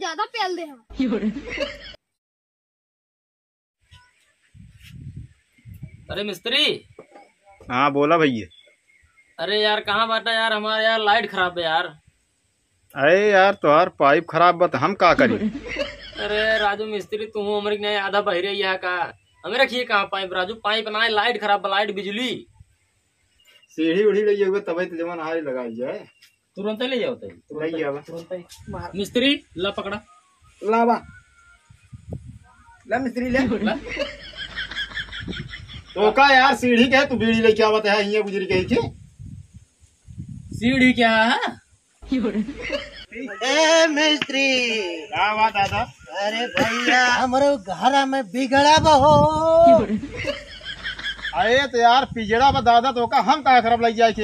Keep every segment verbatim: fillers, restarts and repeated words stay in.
ज्यादा पेल दे हम। अरे मिस्त्री। हाँ, बोला भैया। अरे यार, कहाँ बाटा यार? हमार यार लाइट खराब है यार। अरे यार, तोहार पाइप खराब बा त हम का करी? अरे राजू मिस्त्री, तू हमरे के नहीं आधा बहिरे यहाँ का? हमें रखिए कहाँ पाइप राजू? पाइप ना है, लाइट खराब बा, लाइट बिजली। सीढ़ी उढ़ी लइए हुए तबे तो जवन आए लगाई जाए। तुरंत ले जाओ तई। तुरंत ले आवा। तुरंत ही। मिस्त्री, ला पकड़ा। लावा। ला मिस्त्री ले। ला। तो का यार, सीढ़ी के तू बीड़ी लेके आवत है, हियां गुजरी कही के? सीढ़ी क्या है? ए मिस्त्री। का बात दादा? अरे भैया, हमरो घर में बिगड़ा बा हो। अरे तो यार, पिजड़ा बा दादा, तो का हम का करब लग जाए के?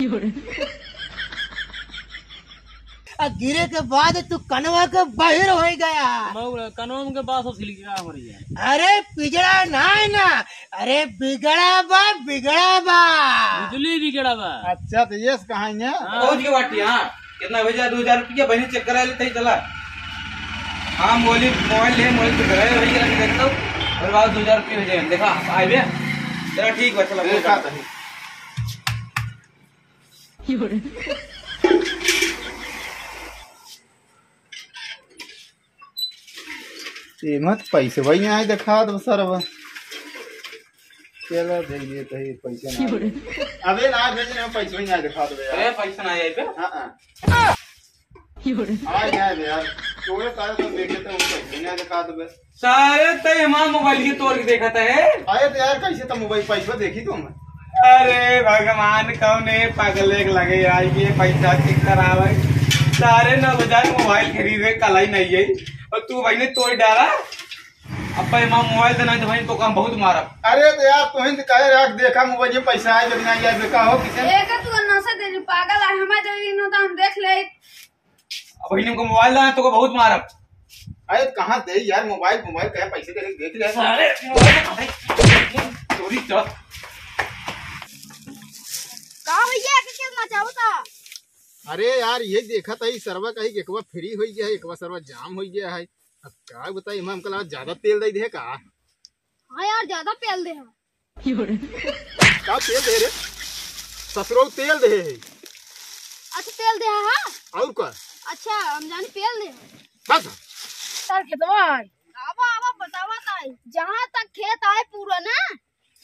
आ गिरे के बाद तू कनवा के बहिर होइ गया। मौला, कनवा के बास छिल गया हमारी यार। अरे पिजड़ा ना है ना, अरे बिगड़ा बा, बिगड़ा बा। बिजली बिगड़ा बा। अच्छा, तो ये से कहाँ है? हाँ। पहुँच गए बाटी, हाँ। कितना भेजा? दो हजार रुपया बहिनी चेक करा लेते ही चला। हाँ, मोबाइल, मोबाइल ले, मोबाइल चेक करा भैया, देख लो। और बाद दो हजार रुपया भेजे, देखा, आए बे। चला ठीक बा, चला, देखा कोई बात नहीं। ये मत पैसे भाई यहाँ दिखा दो सर अब। चलो दे दिए तो ये पैसे ना आए। अबे ना भेजने में पैसे ही ना दिखा दो यार। अरे पैसे ना आए बे? हाँ, हाँ। आ जाए बे यार। तोरे सारे तो देखे थे, वो पैसे ही ना दिखा दो बे। सारे तय हमार मोबाइल के तोड़ के देखा था, है? अरे तो यार, कैसे तो मोबाइल पैसा देखी तुम? अरे भगवान, कौन है पागल एक लगे आई के पैसा चेक करावे? सारे नौ हजार मोबाइल खरीदे, कलाई नहीं है, और तू भाई ने तोड़ डाला। अब भाई माँ मोबाइल देना है तो भाई तो काम बहुत मारब। अरे तो यार, तुहिन तो कहे रहा, देखा मोबाइल में पैसा आए, जब नहीं आए, देखा हो किसे? एक तू नशा दे रही, पागल है, हमारे दे रही, नो तो हम देख ले। अब भाई हमको मोबाइल देना है, तो को बहुत मारब। अरे कहाँ दे यार मोबाइल, मोबाइल कहे पैसे दे, देख ले। सारे मोबाइल कहाँ है? चोरी चोर। का भैया, के, के मचावता? अरे यार, ये देखा था, ई सरवा कहीं एकवा फ्री हो गया है, एकवा सरवा जाम हो गया है। अब का बताई, हम हमका लगा ज्यादा तेल दे दे का? हाँ यार, ज्यादा पेल दे हम। का तेल दे रे? ससुरो तेल दे है। अच्छा, तेल दे है, हाँ? और का? अच्छा, हम जाने पेल दे है। बस। सर खेतवा है। आवा, आवा, बतावा ताई। जहाँ तक खेत आए पूरा ना,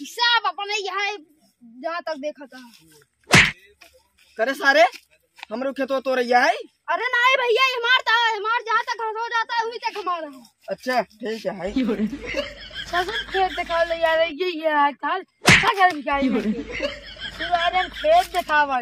हिसाब अपने यहाँ जहाँ तक देखा था। करे सारे, हमरो खेतवा तोरैया है? अरे नहीं भैया, ये हमार था, हमार जहाँ तक हो जाता है, वहीं तक हमारा है। अच्छा, ठीक है, है। ससुर खेत दिखावा ले यार, ये, ये है, था, था घर भिखारी में के। ससुर आ रहे हैं, खेत दिखावा।